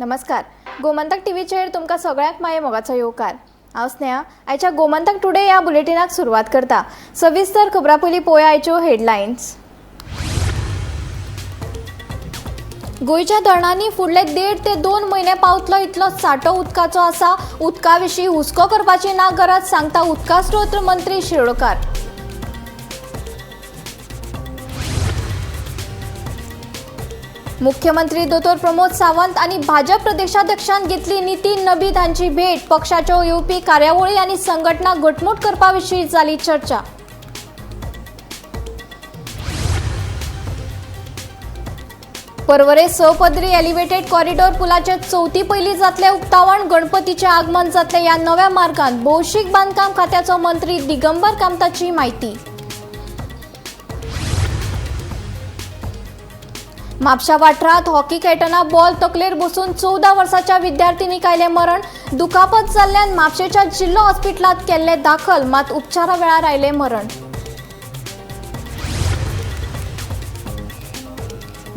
नमस्कार, गोमंतक टीव्हीचेर तुमकां सगळ्यांक माये मोगाचो येवकार. हांव स्नेहा आयच्या गोमंतक टुडे ह्या बुलेटिनाक सुरवात करता. सविस्तर खबरां पयलीं पळोवया आयच्यो हेडलायन्स. गोंयच्या धरणांनी फुडले 1.5 ते 2 म्हयने पावतलो इतलो सांठो उदकाचो आसा. उदका विशीं हुस्को करपाची ना गरज, सांगता उदका स्रोत मंत्री शिरोडकार. मुख्यमंत्री दोतोर प्रमोद सावंत आनी भाजप प्रदेशाध्यक्षान घेतली नितीन नबीन हांची भेट. पक्षाच्यो येवपी कार्यावळी आनी संघटना घटमूट करपा विशीं जाली चर्चा. पर्वरे 6 पदरी एलिव्हेटेड कॉरिडॉर पुलाचे चवथी पयलीं जातले उक्तावण. गणपतीचें आगमन जातलें ह्या नव्या मार्गान. भौशीक बांदकाम खात्याचो मंत्री दिगंबर कामताची म्हायती. म्हापशा वाठारांत हॉकी खेळटना बॉल तकलेर बसून 14 वर्साच्या विद्यार्थिनीक आयलें मरण. दुखापत जाल्ल्यान म्हापशेच्या जिल्लो हॉस्पिटलांत केल्ले दाखल, मात उपचारा वेळार आयलें मरण.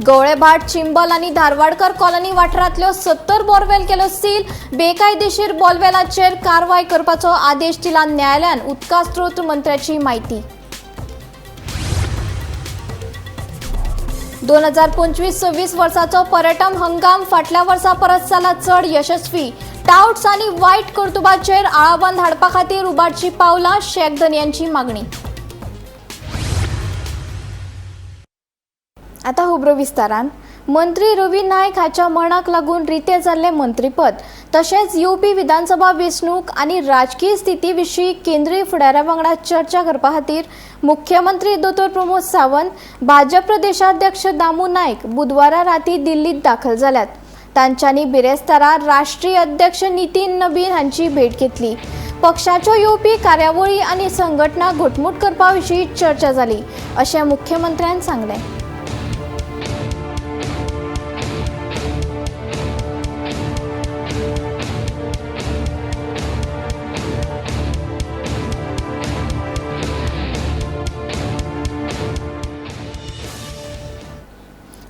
गवळेभाट, चिंबल आनी धारवाडकर कॉलनी वाठारांतल्यो 70 बोरवेल केल्यो सील. बेकायदेशीर बोरवेलाचेर कारवाय करपाचो आदेश दिला न्यायालयान. उदका स्रोत मंत्र्याची म्हायती. 2025-26 वर्साचो पर्यटन हंगाम फाटल्या वर्सा परस जाला चड यशस्वी. टावट्स आनी वायट कर्तुबाचेर आळाबंद हाडपा खातीर उबारची पावलां, शेख धनयांची मागणी. आतां खबरो विस्तारान. मंत्री रवी नायक हाच्या मरणाक लागून रितें जाल्लें मंत्रीपद तशेंच येवपी विधानसभा वेंचणूक आनी राजकीय स्थिती विशीं केंद्रीय फुडाऱ्या वांगडा चर्चा करपा खातीर मुख्यमंत्री दोतोर प्रमोद सावंत, भाजप प्रदेशाध्यक्ष दामू नायक बुधवारा राती दिल्लीत दाखल जाल्यात. तांच्यांनी बिरेस्तारा राष्ट्रीय अध्यक्ष नितीन नबीन हांची भेट घेतली. पक्षाच्यो येवपी कार्यावळी आनी संघटना घटमूट करपा विशीं चर्चा जाली अशें मुख्यमंत्र्यान सांगलें.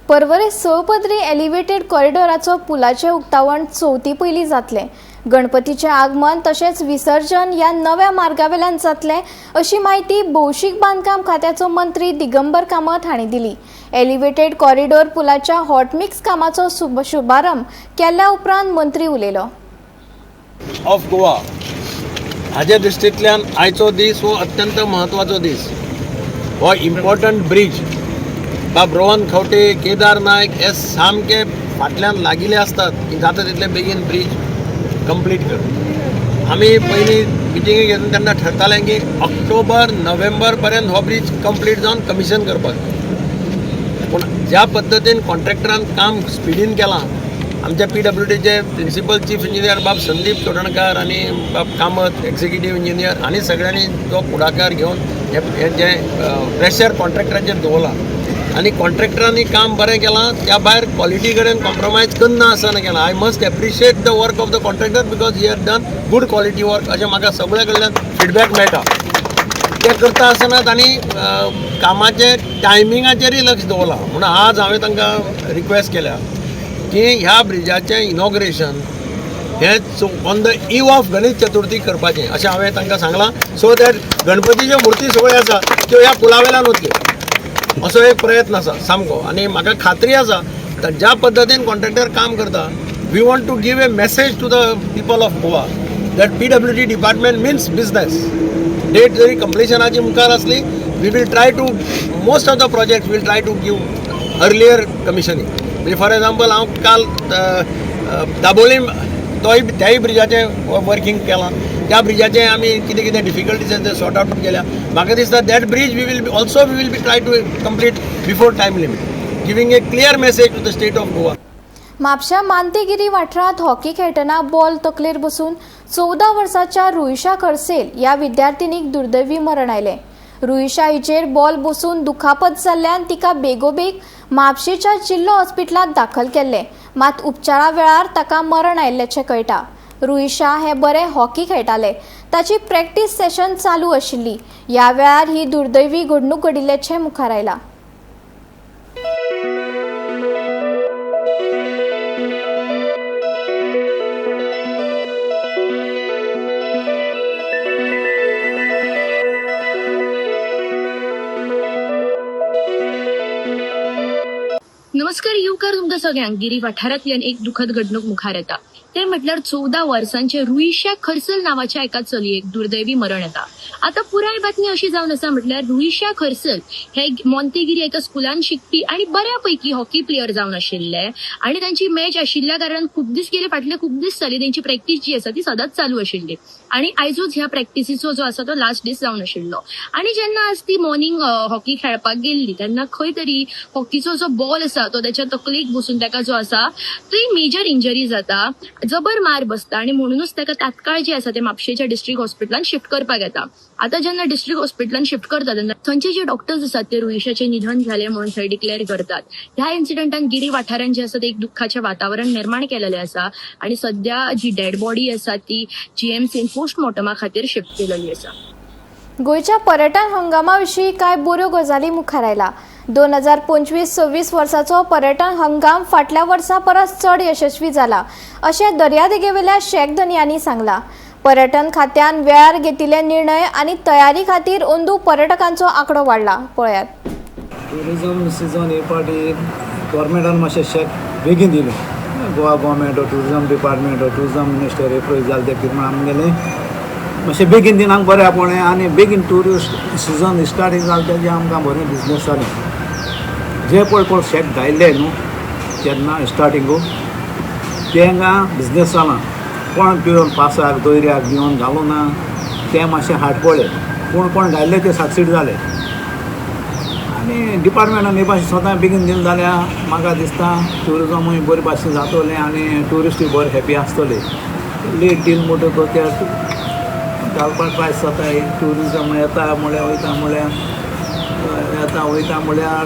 पर्वरे 6 पदरी एलिव्हेटेड कॉरिडॉराचो पुलाचें उक्तावण चवथी पयलीं जातलें. गणपतीचें आगमन तशेंच विसर्जन ह्या नव्या मार्गावेल्यान जातलें अशी म्हायती भौशीक बांदकाम खात्याचो मंत्री दिगंबर कामत हांणी दिली. एलिव्हेटेड कॉरिडॉर पुलाच्या हॉटमिक्स कामाचो शुभारंभ केल्या उपरांत मंत्री उलयलो. ऑफ गोवा हाजे दृश्टींतल्यान आयचो दीस हो अत्यंत म्हत्वाचो दीस. हो इम्पॉर्टंट ब्रीज बाब रोहन खंवटे, केदार नायक हे सामके फाटल्यान लागिल्ले आसतात की जाता तितले बेगीन ब्रीज कंप्लीट कर. आमी पयलीं मिटिंगे घेवन तेन्ना ठरतालें की ऑक्टोबर नोव्हेंबर पर्यंत हो ब्रीज कंप्लीट जावन कमिशन करपाक. पूण ज्या पद्दतीन कॉन्ट्रॅक्टरान काम स्पिडीन केलां, आमच्या पीडब्ल्यूडीचे प्रिंसिपल चीफ इंजिनियर बाब संदीप चोडणकार आनी बाब कामत एक्झिक्युटीव इंजिनियर आनी सगळ्यांनी जो फुडाकार घेवन हें जें प्रेशर कॉन्ट्रॅक्टराचेर दवरलां आनी कॉन्ट्रॅक्टरांनी काम बरें केलां, त्या भायर क्वॉलिटी कडेन कॉम्प्रोमायज करना आसतना केलां. I must appreciate the work of the contractor because he has done good quality work अशें म्हाका सगळ्या कडल्यान फिडबॅक मेळटा. तें करता आसतना तांणी कामाचे टायमिंगाचेरूय लक्ष दवरलां. म्हणून आज हांवें तांकां रिक्वेस्ट केल्या की ह्या ब्रिजाचें इनॉग्रेशन हें on the eve of Ganesh Chaturthi करपाचें अशें हांवें तांकां सांगलां, सो that गणपतीच्यो मुर्ती सगळ्यो आसा त्यो ह्या पुला वेल्यान वतल्यो असो एक प्रयत्न आसा सामको. आनी म्हाका खात्री आसा ज्या पद्दतीन कॉन्ट्रॅक्टर काम करता, we want to give a message to the people of Goa that PWD department means business. Date जरी कंप्लिशनाची मुखार आसली, we will try to most of the project will try to give earlier commissioning. म्हणजे for example हांव काल दाबोलीम तोय त्याय ब्रिजाचें working केलां. त्या ब्रिजाचें आमी कितें कितें डिफिकल्टीज आसा ते सॉर्ट आवट केल्या. म्हाका दिसता that bridge we will also we will be try to complete before time limit, giving a clear message to the state of Goa. म्हापश्या मांतीगिरी वाठारांत हॉकी खेळटना बॉल तकलेर बसून 14 वर्साच्या रुईशा खरसेल ह्या विद्यार्थिनीक दुर्दैवी मरण आयलें. रुईशा हिचेर बॉल बसून दुखापत जाल्ल्यान तिका बेगोबेग म्हापशेच्या जिल्लो हॉस्पिटलांत दाखल केल्लें, मात उपचारा वेळार ताका मरण आयिल्ल्याचें कळटा. रुईशा हे बरें हॉकी खेळटाले, ताची प्रॅक्टीस सेशन चालू आशिल्ली. ह्या वेळार ही दुर्दैवी घडणूक घडिल्ल्याचें मुखार आयलां. मुखार तुमकां सगळ्यांक गिरी वाठारांतल्यान एक दुखद घडणूक मुखार येता. ते म्हटल्यार 14 वर्सांचे रुईशा खर्सल नावाच्या एका चलयेक दुर्दैवी मरण येता. आता पुराय बातमी अशी जावन आसा म्हटल्यार रुईशा खर्सल हे मोंतेगिरी एका स्कुलान शिकपी आणि बऱ्यापैकी हॉकी प्लेयर जावन आशिल्ले आणि तांची मॅच आशिल्ल्या कारणान खूब दीस गेले, फाटले खूब दीस जाले तेंची प्रॅक्टीस जी आसा ती सदांच चालू आशिल्ली आणि आयजूच ह्या प्रॅक्टिसीचो जो आसा तो लास्ट दीस जावन आशिल्लो. आणि जेन्ना आज ती मॉर्निंग हॉकी खेळपाक गेल्ली तेन्ना खंय तरी हॉकीचो जो बॉल आसा तो त्याच्या तकलेक बसून ताका जो आसा ती मेजर इंजरी जाता, जबर मार बसता आणि म्हणूनच ताका तात्काळ जे आसा ते म्हापशेच्या डिस्ट्रिक्ट हॉस्पिटलान शिफ्ट करपाक येता. आता जेन्ना डिस्ट्रिक्ट हॉस्पिटलान शिफ्ट करता तेन्ना थंयचे जे डॉक्टर्स आसात ते रुईशाचें निधन जालें म्हणून थंय डिक्लेअर करतात. ह्या इन्सिडंटान गिरी वाठारान जे आसा ते एक दुख्खाचें वातावरण निर्माण केलेलें आसा आणि सद्या जी डेड बॉडी आसा ती जीएमसीन पोस्टमॉर्टमा खातीर शिफ्ट केलेली आसा. गोंयच्या पर्यटन हंगामा विशीं कांय बऱ्यो गजाली मुखार आयला. 2025-26 वर्साचो पर्यटन हंगाम फाटल्या वर्सा परस चड यशस्वी जाला अशें दर्यादेगेवेल्या शेक धनयांनी सांगलां. पर्यटन खात्यान वेळार घेतिल्ले निर्णय आनी तयारी खातीर अंदू पर्यटकांचो आंकडो वाडला. पळयात. टुरिजम सिजन हे पाटी गव्हर्मेंटान मातशें शेक बेगीन दिलें. Goa government tourism department tourism minister approach जालें ते कितें म्हण आमगेलें मातशें बेगीन दिनाक बरें पडलें आनी बेगीन ट्युरिस्ट सिजन स्टार्टींग जालें तेजें आमकां बरें बिजनस जालें. जे पळय कोण शेक घायल्ले न्हू तेन्ना स्टार्टिंगू तेंकां बिजनस जाला. कोण पिवन पासाक दोयऱ्याक दिवन घालूं ना तें मातशें हाड पडलें, पूण कोण घायल्ले ते सक्सीड जाले. आनी डिपार्टमेंटान हे भाशेन स्वता बेगीन दिलें जाल्यार म्हाका दिसता ट्युरिजमूय बरे भाशेन जातलें आनी ट्युरिस्टूय बरे हॅपी आसतले. लेट डील म्हणटकच ते घालपाक त्रास जाता. ट्युरिजम येता म्हळ्यार वयता म्हळ्यार येता वयता म्हळ्यार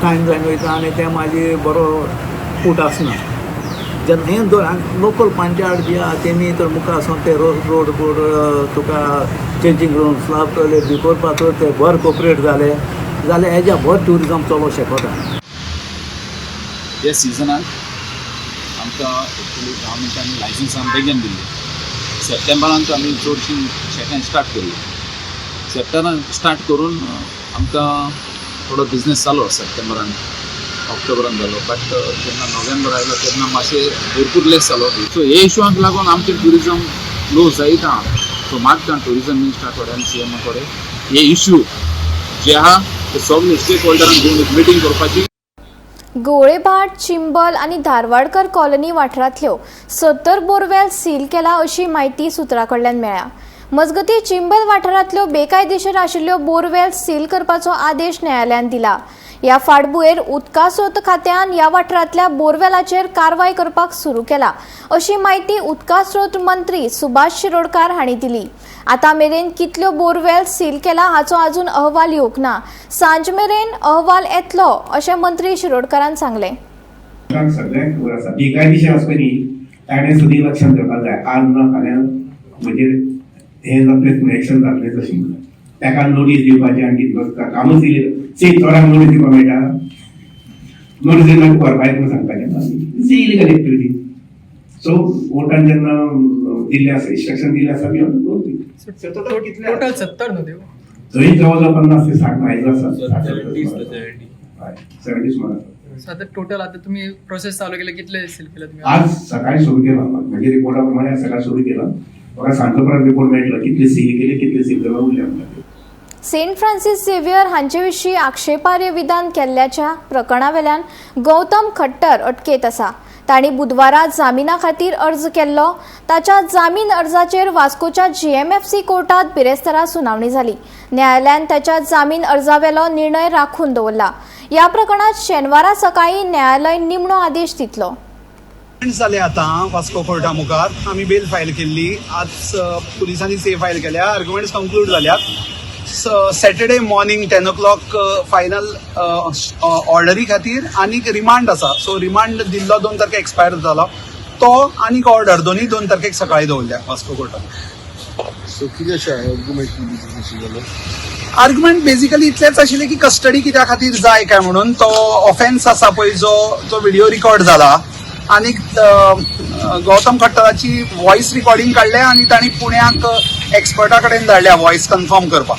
टायम जायन वयता आनी तें मागीर बरो फूट आसना. जेन्ना हें दवर लोकल पंचायत बी आहा तेमी तर मुखार वचोन ते रोड बोर्ड तुका चेंजींग रूम स्लाब टॉयलेट बी करपाक तर ते बरें कोपरेट जाले जाल्यार हेज्या बरें ट्युरिजम चलोवंक शकता. ह्या सिजनाक आमकां एक्चुली गव्हर्मेंटान लायसन्स आमी बेगीन दिल्ली. सप्टेंबरांत आमी चडशीं शॅकां स्टार्ट केल्ली. सप्टेंबरान स्टार्ट करून आमकां थोडो बिजनेस जालो सप्टेंबरान, ऑक्टोबरान जालो, बट जेन्ना नोव्हेंबर आयलो तेन्ना मातशें भरपूर लेस जालो. सो हे इशूआंक लागून आमचें ट्युरिजम लो जायत आहा. सो मागता ट्युरिजम मिनिस्टरा कडेन, सी एमा कडेन हे इशू जे आहा ते सगळे स्टेक होल्डरांक घेवन एक मिटींग करपाची. गोळेभाट, चिंबल आनी धारवाडकर कॉलनी वाठारांतल्यो 70 बोरवेल सील केला अशी म्हायती सुत्रा कडल्यान मेळ्ळ्या. मजगतीं चिंबल वाठारांतल्यो बेकायदेशीर आशिल्ल्यो बोरवेल सील करपाचो आदेश न्यायालयान दिला. ह्या फाटभुंयेर उदका स्रोत खात्यान ह्या वाठारांतल्या बोरवेलाचेर कारवाय करपाक सुरू केला अशी म्हायती उदका स्रोत मंत्री सुभाष शिरोडकार हांणी दिली. आतां मेरेन कितल्यो बोरवेल सील केला हाचो अजून अहवाल येवंक ना. सांज मेरेन अहवाल येतलो अशें मंत्री शिरोडकारान सांगलें. सगळ्यांक खबर आसा बेकायदेशीर आसपा न्ही ताणें सुद्दां लक्षात घेवपाक जाय. आज ना फाल्यां म्हणजे हें जातलेंच, एक्शन जातलेंच अशें म्हणून ताका नोटीस दिवपाची आनी कितें कामूच इलिगल. सेम चोरांक नोटीस दिवपाक मेळटा, नोटीस दिवन मागीर व्हरपाक म्हणून सांगपाचें. It's illegal activity. So कोर्टान जेन्ना दिल्लें आसा, इन्स्ट्रक्शन दिल्लें आसा, we have to go. Total 70 न्हू त्यो? थंय जवळ जवळ 50 ते 60 मायज आसा, 70 सुमार आसा. सो आता टोटल आता तुम्ही प्रोसेस चालू केले, कितले सील केले तुम्ही? आज सकाळी सुरू केला, म्हणजे रिपोर्टा प्रमाणे सकाळी सुरू केला. म्हाका सांजचो पर्यंत रिपोर्ट मेळटलो कितले सील केले, कितले सील करपाक उरले आमकां. सेंट फ्रांसीस झेवियर हांचे विशीं आक्षेपार्ह विधान केल्ल्याच्या प्रकरणावेल्यान गौतम खट्टर अटकेंत आसा. तांणी बुधवारा जामिना खातीर अर्ज केल्लो. ताच्या जामीन अर्जाचेर वास्कोच्या जीएमएफसी कोर्टात बिरेस्तारा सुनावणी जाली. न्यायालयान ताच्या जामीन अर्जावेलो निर्णय राखून दवरला. ह्या प्रकरणात शेनवारा सकाळी न्यायालय निमणो आदेश दितलो. जाले आतां वास्को कोर्टा मुखार आमी बेल फायल केल्ली. आज पुलिसांनी से फायल केल्या, आर्ग्युमेंट्स कंक्लूड जाल्यात. Saturday morning 10 o'clock final ऑर्डरी खातीर आनीक रिमांड आसा. सो रिमांड दिल्लो 2 तारखेक एक्सपायर जालो तो आनीक ऑर्डर दोनूय 2 तारखेक सकाळी दवरल्या वास्को कोर्टान. सो कितें आर्ग्युमेंट? आर्ग्युमेंट बेसिकली इतलेंच आशिल्लें की कस्टडी कित्या खातीर जाय काय म्हणून. तो ऑफेन्स आसा पळय जो जो व्हिडिओ रिकॉर्ड जाला आनीक गौतम खट्टराची वॉयस रिकॉर्डिंग काडल्या आनी तांणी पुण्याक एक्सपर्टा कडेन धाडल्या वॉयस कन्फर्म करपाक.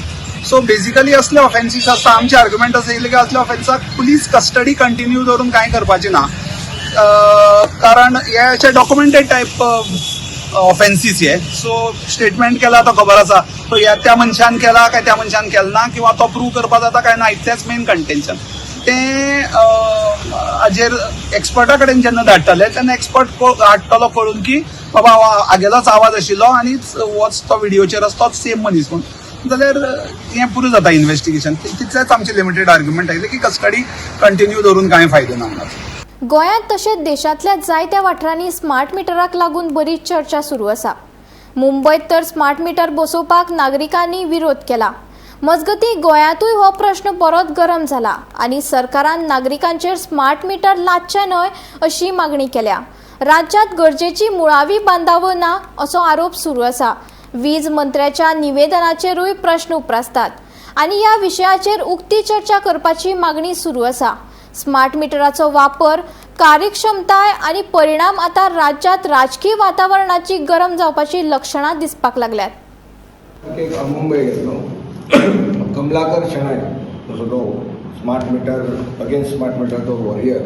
सो बेसिकली असले ऑफेन्सीस आसता. आमचे आर्ग्युमेंट आसा की असल्या ऑफेन्साक पुलीस कस्टडी कंटिन्यू दवरून कांय करपाचें ना, कारण हे अशे डॉक्युमेंटेड टायप ऑफेन्सीस हे. सो स्टेटमेंट केला तो खबर आसा, सो ह्या त्या मनशान केला काय त्या मनशान केला ना किंवा तो प्रूव करपा जाता काय ना, इतलेंच मेन कंटेन्शन. तें हाजेर एक्सपर्टा कडेन जेन्ना धाडटले तेन्ना एक्सपर्ट हाडटलो कळून की बाबा हो हागेलोच आवाज आशिल्लो आनी होच तो व्हिडियोचेर आसा तोच सेम मनीस म्हूण, जाल्यार हें पुरो जाता इन्व्हेस्टिगेशन. तितलेंच आमचें लिमिटेड आर्ग्युमेंट आयलें की कस्टडी कंटिन्यू दवरून कांय फायदो ना म्हणून. गोंयांत तशेंच देशांतल्या जायत्या वाठारांनी स्मार्ट मिटराक लागून बरीच चर्चा सुरू आसा. मुंबयत तर स्मार्ट मिटर बसोवपाक नागरिकांनी विरोध केला. मजगतीं, गोंयांतूय हो प्रश्न परत गरम जाला आनी सरकारान नागरिकांचेर स्मार्ट मिटर लादचे न्हय अशी मागणी केल्या. राज्यांत गरजेची मुळावी बांदावळ ना असो आरोप सुरू आसा. वीज मंत्र्याच्या निवेदनाचेरूय प्रश्न उप्रासतात आनी ह्या विशयाचेर उक्ती चर्चा करपाची मागणी सुरू आसा. स्मार्ट मिटराचो वापर, कार्यक्षमताय आनी परिणाम आतां राज्यांत राजकीय वातावरणाची गरम जावपाची लक्षणां दिसपाक लागल्यात. एक मुंबय गेल्लो, कमलाकर शेणाय तसो तो smart meter, against smart meter तो warrior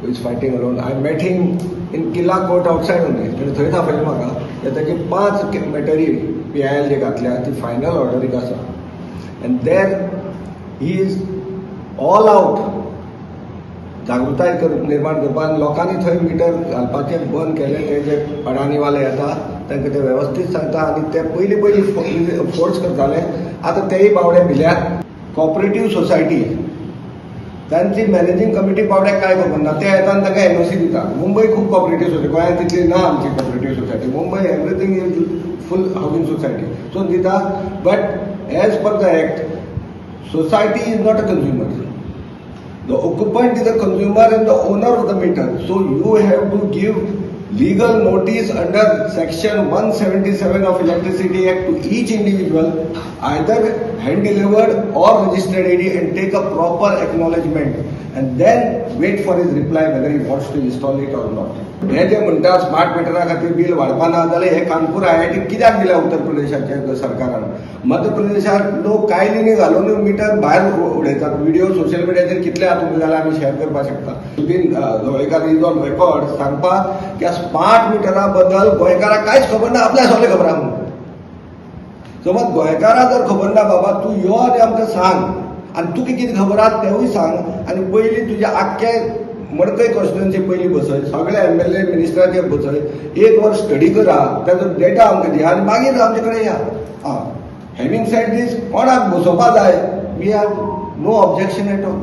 who is fighting alone. I met him in Killa court outside only. ताणें थंयच आपयलें म्हाका. ताची 5 मिटरी पीआयएल जे घातल्या ती फायनल ऑर्डरीक आसा and there he is all out जागृताय कर निर्माण करपाक आनी लोकांनी थंय मिटर घालपाचें बंद केलें. ते जे अडाणीवाले येता तांकां ते वेवस्थीत सांगता आनी ते पयलीं पयलीं फोर्स करताले, आतां तेय बावडे भिल्यात. कॉपरेटीव सोसायटी तांची मॅनेजींग कमिटी बावड्याक कांय खबर ना. ते येता आनी तांकां एनओसी दिता. मुंबय खूब कॉपरेटीव सोसायटी, गोंयांत तितली ना आमची cooperative society. Mumbai everything is full housing society, so दिता. But as per the act, society is not a consumer. The occupant is a consumer and the owner of the meter. So you have to give legal notice under section 177 of Electricity Act to each individual, either hand delivered or registered AD, and take a proper acknowledgement and then wait for his reply whether he wants to install it or not. हे जे म्हणटा smart मिटरा खातीर bill वाडपा ना, जाल्यार हे Kanpur IIT कित्याक दिल्या उत्तर प्रदेशाच्या सरकारान? मध्य प्रदेशात लोक कायलींनी घालून मिटर भायर उडयतात. व्हिडिओ सोशल मिडियाचेर कितले आहा तुमकां जाल्यार आमी शेअर करपाक शकता. Sudin Jawalekar is on record सांगपाक की स्मार्ट मिटरा बद्दल गोंयकाराक कांयच खबर ना, आपल्याक सगळें खबर आहा म्हणून. समज गोंयकाराक जर खबर ना, बाबा तूं यो आनी आमकां सांग आनी तुका कितें खबर आहा तेवूय सांग आनी पयलीं तुजें आख्खें मडकय कॉन्स्टिट्युएन्सी पयलीं बसय, सगळे एमएलए मिनिस्टराचेर बसय, एक वर्स स्टडी करा, ताजो डेटा आमकां दिया आनी मागीर आमचे कडेन या. आं, हॅविंग सेड दीस, कोणाक बसोवपा जाय, we have no objection at all.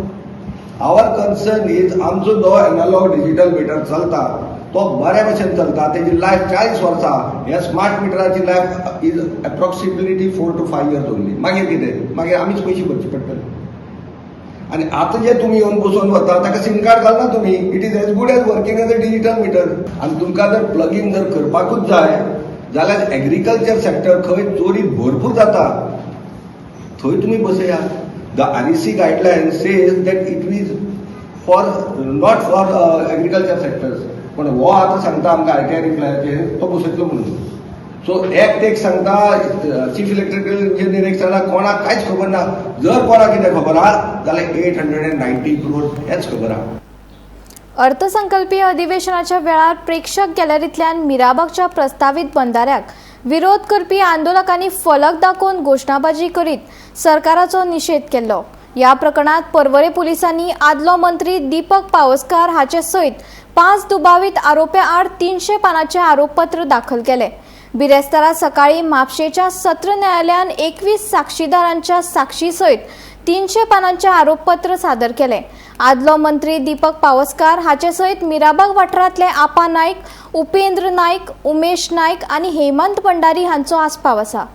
Our concern is आमचो जो एनालॉग डिजिटल मिटर चलता तो बऱ्या भशेन चलता. तेजी लायफ 40 वर्सां. ह्या smart मिटराची life is approximately 4 to 5 years only. मागीर कितें? मागीर आमीच पयशे भरचे पडटले. आनी आतां जे तुमी येवन बसोवन वता ताका सीम कार्ड घालना तुमी, it is as good as working as a digital meter. आनी तुमकां जर प्लगींग जर करपाकूच जाय जाल्यार एग्रीकल्चर सेक्टर खंय चोरी भरपूर जाता थंय तुमी बसया. The REC guideline says that it is for not for agriculture sectors, पण हो आतां सांगता आमकां आरटीआय रिप्लायाचेर तो बसयतलो म्हणून. सो एक्ट एक सांगता, चीफ इलेक्ट्रिकल इंजिनियर एक सांगता, कोणाक कांयच खबर ना. जर कोणाक कितें खबर आहा जाल्यार 890 क्रोर हेच खबर आहा. अर्थसंकल्पीय अधिवेशनाच्या वेळार प्रेक्षक गॅलरींतल्यान मिराबागच्या प्रस्तावीत बंधाऱ्याक विरोध करपी आंदोलकांनी फलक दाखोवन घोशणाबाजी करीत सरकाराचो निशेध केल्लो. ह्या प्रकरणात पर्वरे पुलिसांनी आदलो मंत्री दीपक पावसकार हाचे सयत पांच दुबावीत आरोप्या आड 300 पानांचे आरोपपत्र दाखल केले. बिरेस्तारा सकाळी म्हापशेच्या सत्र न्यायालयान 21 साक्षीदारांच्या साक्षी सयत 300 पानांचे आरोपपत्र सादर केले. आदलो मंत्री दीपक पावसकार हाचे सयत मिराबाग वाठारांतले आपा नायक, उपेंद्र नायक, उमेश नायक आनी हेमंत भंडारी हांचो आस्पाव आसा.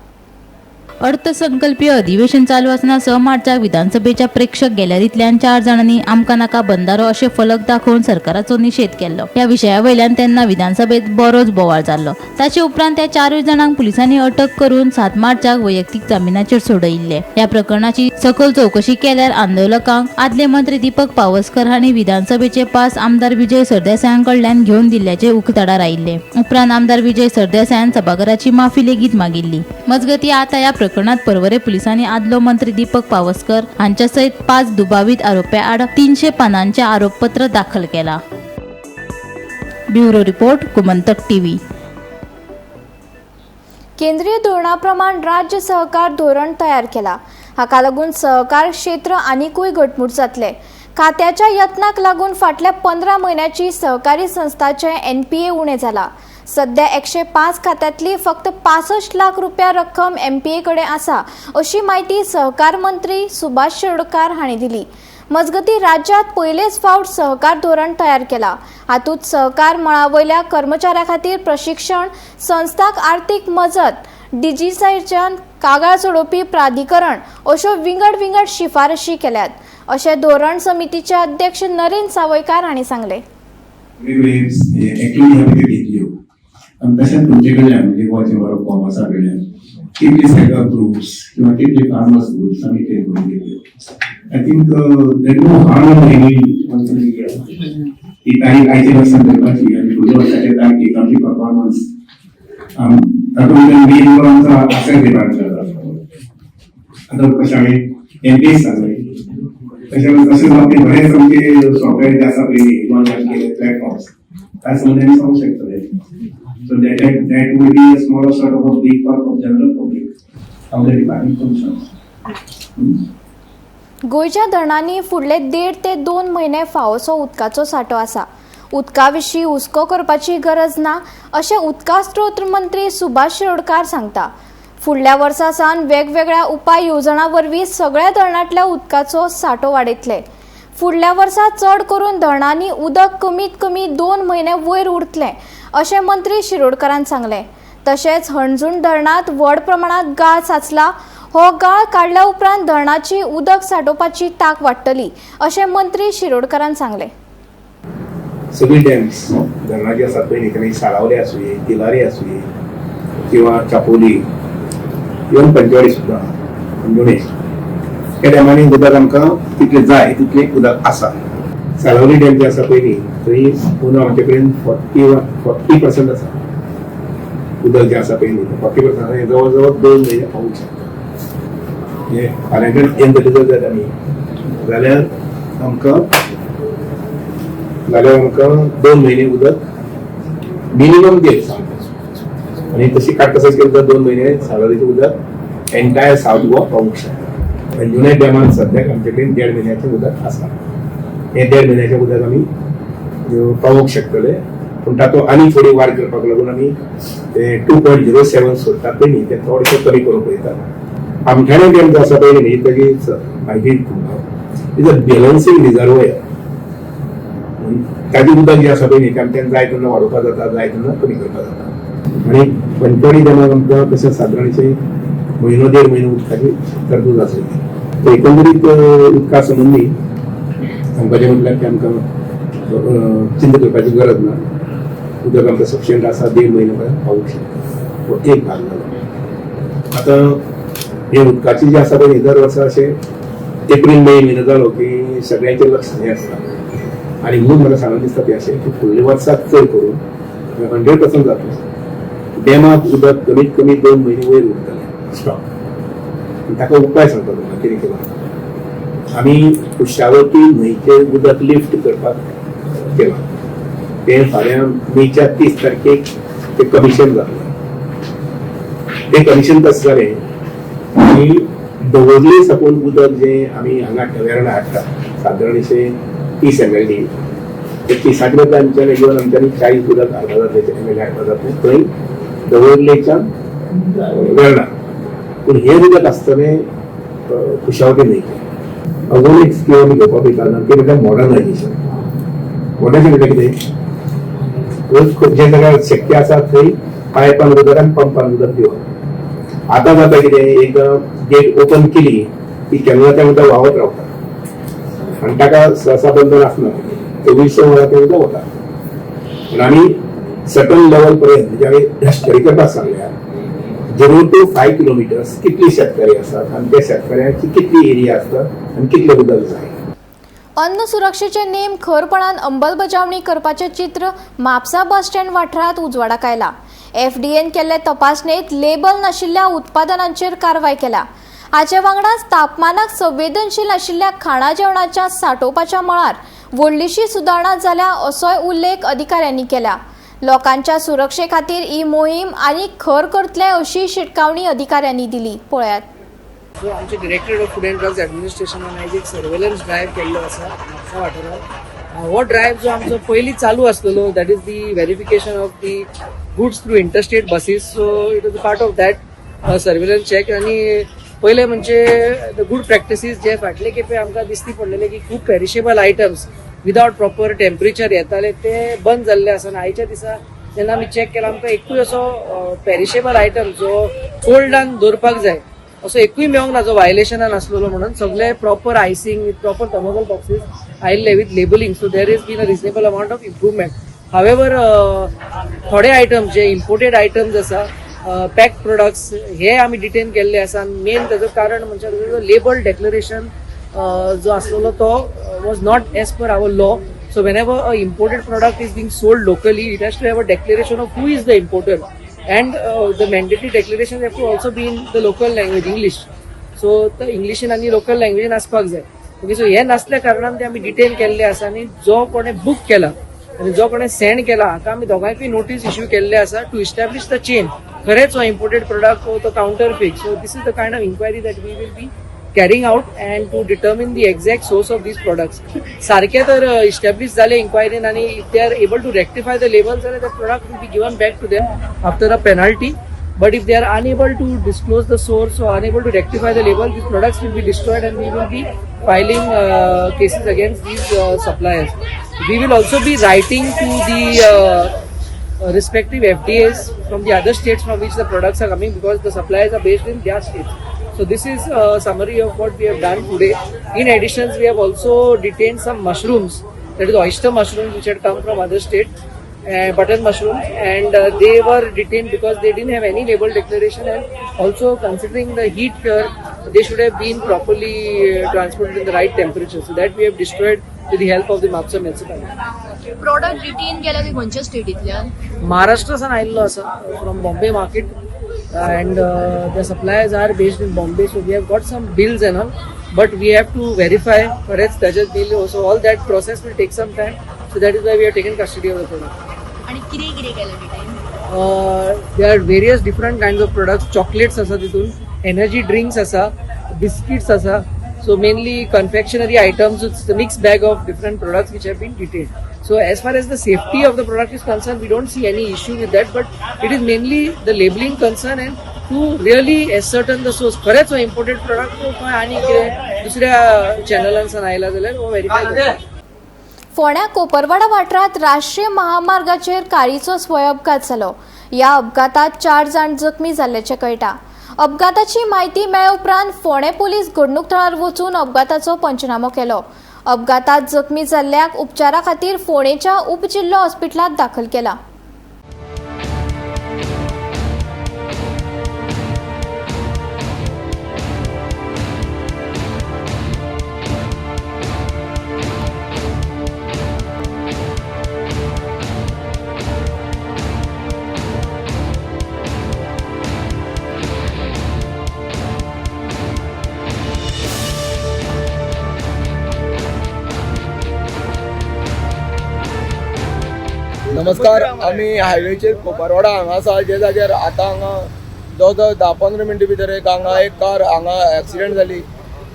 अर्थसंकल्पीय अधिवेशन चालू आसतना 6 मार्चाक विधानसभेच्या प्रेक्षक गॅलरींतल्यान चार जाणांनी आमकां नाका बंधारो अशे फलक दाखोवन सरकाराचो निशेध केल्लो. ह्या विशया वयल्यान तेन्ना विधानसभेत बरोच बोवाळ जाल्लो. ताचे उपरांत त्या चारूय जाणांक पुलिसांनी अटक करून 7 मार्चाक वैयक्तीक जामिनाचेर सोडयिल्ले. ह्या प्रकरणाची सखोल चवकशी केल्यार आंदोलकांक आदले मंत्री दीपक पावसकर हांणी विधानसभेचे पास आमदार विजय सरदेसायां कडल्यान घेवन दिल्ल्याचे उक्ताडार आयिल्ले. उपरांत आमदार विजय सरदेसायान सभाघराची माफी लेगीत मागिल्ली. मजगती, आता ह्या प्रकरणात पर्वरे पुलिसांनी आदलो मंत्री दीपक पावसकर हांच्या सयत 5 दुबावीत आरोप्या आड 300 पानांचे आरोपपत्र दाखल केला. Bureau report, Gomantak TV. केंद्रीय धोरणा प्रमाण राज्य सहकार धोरण तयार केला. हाका लागून सहकार क्षेत्र आनिकूय घटमूट जातले. खात्याच्या यत्नाक लागून फाटल्या 15 म्हयन्याची सहकारी संस्थाचे एनपीए उणें जाला. सध्या 105 खात्यांतली फक्त 65 लाख रुपया रक्कम एमपीए कडेन आसा अशी म्हायती सहकार मंत्री सुभाष शिरोडकार हांणी दिली. मजगतीं राज्यांत पयलेच फावट सहकार धोरण तयार केला. हातूंत सहकार मळा वयल्या कर्मचाऱ्यां खातीर प्रशिक्षण, संस्थांक आर्थीक मजत, डिजिटायझेशन, कागाळ सोडोवपी प्राधिकरण अश्यो विंगड विंगड शिफारशी केल्यात अशें धोरण समितीचे अध्यक्ष नरेंद्र सावयकार हांणी सांगलें. तशेंच तुमचे कडल्यान म्हणजे गोवा चेंबर ऑफ कॉमर्सा कडल्यान कितले सेलर ग्रुप्स किंवा कितले फार्मर्स ग्रुप्स आमी ते करून घेतले. I think there no harm in any ही तारीख आयचे लक्षात धरपाची आनी फुडल्या वर्साचे तारखेक आमची परफॉर्मन्स तातूंतल्यान मेन जो आमचो आसेट डिपार्टमेंट जाता. आतां कशें हांवें एनपीएस सांगलें तशें तशेंच बाबतींत बरेच आमचे सॉफ्टवेअर जे आसा पळय लॉन्च केले प्लॅटफॉर्म्स त्या संबंदी आमी सांगूंक शकतले. So that would be a small sort of a big part of general public, how the department functions. गोंयच्या धरणांनी फुडले 1.5 ते 2 म्हयने फावोसो उदकाचो सांठो आसा. उदका विशीं हुस्को करपाची गरज ना अशें उदका स्रोत मंत्री सुभाष शिरोडकार सांगता. फुडल्या वर्सा सावन वेगवेगळ्या उपाय येवजणां वरवीं सगळ्या धरणांतल्या उदकाचो सांठो वाडयतले. फुडल्या वर्सा चड करून धरणांनी उदक कमीत कमी 2 म्हयने वयर उरतलें अशें मंत्री शिरोडकारान सांगलें. तशेंच हणजूण धरणांत व्हड प्रमाणांत गाळ साचला. हो गाळ काडल्या उपरांत धरणाची उदक सांठोवपाची तांक वाडटली अशें मंत्री शिरोडकारान सांगलें. सगळी डॅम्स धरणां जी आसात पळय न्ही, साळावले आसुये, तिलारी आसुये किंवा चापोली, इवन पंचवाडी सुद्दां, अंजुणे ह्या डॅमांनी उदक आमकां तितलें जाय तितलें उदक आसा. साळावली डॅम जे आसा पळय न्ही, थंय अंदू आमचे कडेन 40% आसा उदक जें आसा पळय न्ही, 40% हें जवळ जवळ 2 म्हयने पावूंक शकता. म्हणजे फाल्यांच्यान एन जर जाता न्ही जाल्यार आमकां 2 म्हयने उदक मिनिमम देड सामकें. आनी तशी काटकसर केली तर 2 म्हयने साळावलीचें उदक एंटायर सावथ गोवा पावूंक शकता. अंजुणे डॅमान सद्याक आमचे कडेन 1.5 म्हयन्याचें उदक आसा. हें 1.5 म्हयन्याचें उदक आमी पावोवंक शकतले. पूण तातूंत आनी थोडी वाड करपाक लागून आमी ते 2.07 सोडटात पळय न्ही, ते थोडेशें कमी करूंक पळयतात. आमठाणे डॅम जो आसा पळय न्ही, ताजी म्हायती तुमकां is a balancing reservoir. ताजें उदक जें आसा पळय न्ही, तें आमच्यान जाय तेन्ना वाडोवपाक जाता, जाय तेन्ना कमी करपाक जाता. आनी पंचवाडी डॅमाक आमकां तशें सादारणशें म्हयनो 1.5 म्हयनो उदकाची तरतूद आसली. एकंदरीत उदका संबंदी सांगपाचें म्हटल्यार की आमकां चिंता करपाची गरज ना. उदक आमकां सफिशियंट आसा, 1.5 म्हयनो पर्यंत पावूंक शकता. हो एक भाग जालो. आतां हे उदकाची जी आसा पळय, दर वर्सा अशें एप्रील मे म्हयनो जालो की सगळ्यांचें लक्ष हें आसता. आनी म्हणून म्हाका सांगून दिसता तें अशें की फुडल्या वर्साक चड करून 100% जातलें डॅमाक उदक कमीत कमी 2 म्हयने वयर उरतलें स्टॉक. ताका उपाय सांगता तुमकां कितें केलां आमी. कुशावती न्हंयचें उदक लिफ्ट करपाक केलां. तें फाल्यां मेच्या 30 तारखेक तें कमिशन जातलें. तें कमिशन कशें जालें की दवर्ले साकून उदक जें आमी हांगा वेर्णा हाडटा सादारणशें 30 MLD, ते 30 बदला आमच्यान येवन आमच्यांनी 40 उदक हाडपा जातलें, MLD हाडपा जातलें थंय दवर्लेच्यान वेर्णा. पूण हें उदक आसतलें कुशावती न्हंयचें. अजून एक स्कीम आमी घेवपाक पळयता ती म्हटल्यार मॉडर्नायझेशन. मॉडर्नायझेशन म्हटल्यार कितें, जे जाग्यार शक्य आसा थंय पायपान उदक आनी पंपान उदक दिवप. आतां जाता कितें, एक गेट ओपन केली की केन्ना तें उदक व्हांवत रावता आनी ताका सहसा बंधन आसना, 24 वरां तें उदक वता. पूण आमी सर्टन लेवल पर्यंत म्हणजे आमी स्टडी करपाक सांगल्या 0 to 5 kilometres कितली शेतकरी आसात आनी त्या शेतकऱ्यांची कितली एरिया आसता आनी कितलें उदक जाय. अन्न सुरक्षेचे नेम खरपणान अंमलबजावणी करपाचें चित्र म्हापसा बस स्टँड वाठारांत उजवाडाक आयला. एफडीएन केल्ले तपासणेत लेबल नाशिल्ल्या उत्पादनांचेर कारवाय केल्या. हाचे वांगडाच तापमानाक संवेदनशील आशिल्ल्या खाणा जेवणाच्या साठोवपाच्या मळार व्हडलीशी सुदारणा जाल्या असोय उल्लेख अधिकाऱ्यांनी केला. लोकांच्या सुरक्षे खातीर ही मोहीम आनी खर करतले अशी शिटकावणी अधिकाऱ्यांनी दिली. पळयात. सो आमचे directorate of food and drugs ॲडमिनिस्ट्रेशनान आयज एक सर्वेलन्स ड्रायव्ह केल्लो आसा म्हापसा वाठारांत. हो ड्रायव्ह जो आमचो पयलीं चालू आसलेलो, that is the verification of the goods through interstate buses. So it is a part of that surveillance check. आनी पयलें म्हणजे the good practices जे फाटले खेपे आमकां दिसती पडलेले की खूब perishable items without proper temperature येताले ते बंद जाल्ले आसा. आनी आयच्या दिसा जेन्ना आमी चॅक केला आमकां एकूय असो पेरिशेबल आयटम जो कोल्डान दवरपाक जाय असो एकूय मेळोंक ना जो वायलेशनान आसलेलो. म्हणून सगळे proper icing with proper thermocol boxes आयिल्ले with labelling. So there is been a reasonable amount of improvement. However थोडे आयटम्स जे इम्पोर्टेड आयटम्स आसा, पॅक प्रोडक्ट्स, हे आमी डिटेन केल्ले आसा. आनी मेन ताजो कारण म्हणजे ताजो लेबल डेक्लरेशन जो आसलेलो तो was not as per our law. So whenever a imported product is being sold locally, it has to have a declaration of who is the importer, and the mandatory declaration have to also be in the local language, English. So the इंग्लिशीन आनी local लँग्वेजीन आसपाक जाय. Okay, so हे नासल्या कारणान ते आमी detain केल्ले आसा. आनी जो कोणें बूक केला आनी जो कोणें सेंड केला हाका आमी दोगांयकूय नोटीस इश्यू केल्ले आसा टू इस्टॅब्लिश the chain, खरेंच हो इम्पोर्टेड प्रोडक्ट हो तो counterfeit. So this is the kind of inquiry that we will be carrying out and to determine the exact source of these products. सारखे तर establish जाले इन्क्वायरीन आनी if they are able to rectify the label जाल्यार the product will be given back to them after a penalty. But if they are unable to disclose the source or unable to rectify the label, these products will be destroyed and we will be filing cases against these suppliers. We will also be writing to the respective FDAs from the other states from which the products are coming, because the suppliers are based in their states. So this is a summary of what we have done today. In addition, we have also detained some mushrooms, that is oyster mushrooms, which had come from other state, button mushrooms, and they were detained because they didn't have any label declaration, and also considering the heat here, they should have been properly transported in the right temperature. So that we have destroyed with the help of the Mapsa municipality. Product detain केला ते खंयच्या स्टेटींतल्यान? महाराष्ट्रासान आयिल्लो आसा, from Bombay market, and the suppliers are based in Bombay. So we have got some bills and all, but we have to verify खरेंच ताजें bill. So all that process will take some time. So that is why we have taken custody of the product. आनी कितें कितें केलें detain? There are various different kinds of products. Chocolates आसा तितून, energy drinks आसा, biscuits आसा. So mainly confectionery items. It's a mixed bag of different products which have been detained. So as far as the safety of the product is concerned, we don't see any issue with that, but it is mainly the labeling concern and to really ascertain the source. खरेंच हो imported product खंय आनी कितें दुसऱ्या चॅनलांसान आयला जाल्यार हो verify करता. फोंड्या कोपरवाडा वाठारांत राष्ट्रीय महामार्गाचेर कारीचो स्वय अपघात जालो. ह्या अपघातात 4 जाण जखमी जाल्ल्याचें कळटा. अपघाताची म्हायती मेळ्ळे उपरांत फोंडें पोलीस घडणूक थळार वचून अपघाताचो पंचनामो केलो. अपघातात जखमी जाल्ल्याक उपचारा खातीर फोंडेच्या उपजिल्लो हॉस्पिटलांत दाखल केला. नमस्कार, आमी हायवेचेर कोपरवाडा हांगा आसा, जे जाग्यार आतां हांगा जवळ जवळ 10-15 मिनटां भितर एक हांगा एक कार हांगा एक्सिडेंट जाली.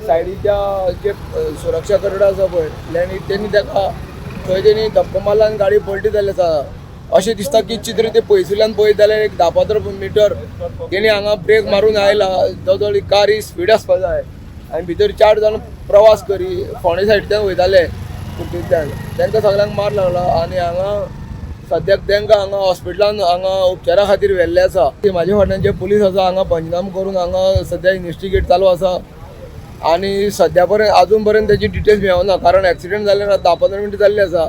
सायडीच्या जे सुरक्षा करडा आसा पळय तेणी ताका थंय तेणी धपको मारला आनी गाडी पलटी जाल्ली आसा. अशें दिसता की चित्र ते पयसुल्ल्यान पळयत जाल्यार एक 10-15 मिटर तेणी हांगा ब्रेक मारून आयला. जवळ जवळ कार ही स्पीड आसपा जाय आनी भितर 4 जाण प्रवास करी फोंडे सायडीच्यान वयताले कुर्टींतल्यान, तांकां सगळ्यांक मार लागला आनी हांगा सद्याक तांकां हांगा हॉस्पिटलान हांगा उपचारा खातीर व्हेल्ले आसा. म्हाजे फाटल्यान जे पुलीस आसा हांगा पंचनामा करून हांगा सद्या इन्वेस्टिगेट चालू आसा आनी सद्या पर्यंत आजून पर्यंत तेजी डिटेल्स मेळना, कारण एक्सिडेंट जाल्ल्यान 10-15 मिनटां जाल्ली आसा.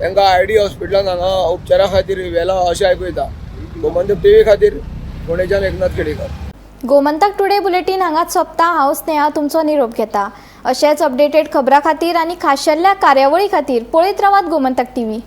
तांकां आयडी हॉस्पिटलान हांगा उपचारा खातीर व्हेला अशें आयकूं येता. गोमंतक टीव्ही खातीर फोंडेच्यान एकनाथ खेडेकर. गोमंतक टुडे बुलेटीन हांगाच सोंपता. हांव स्नेहा तुमचो निरोप घेता. अशेंच अपडेटेड खबरां खातीर आनी खाशेल्ल्या कार्यावळी खातीर पळयत रावात गोमंतक टीव्ही.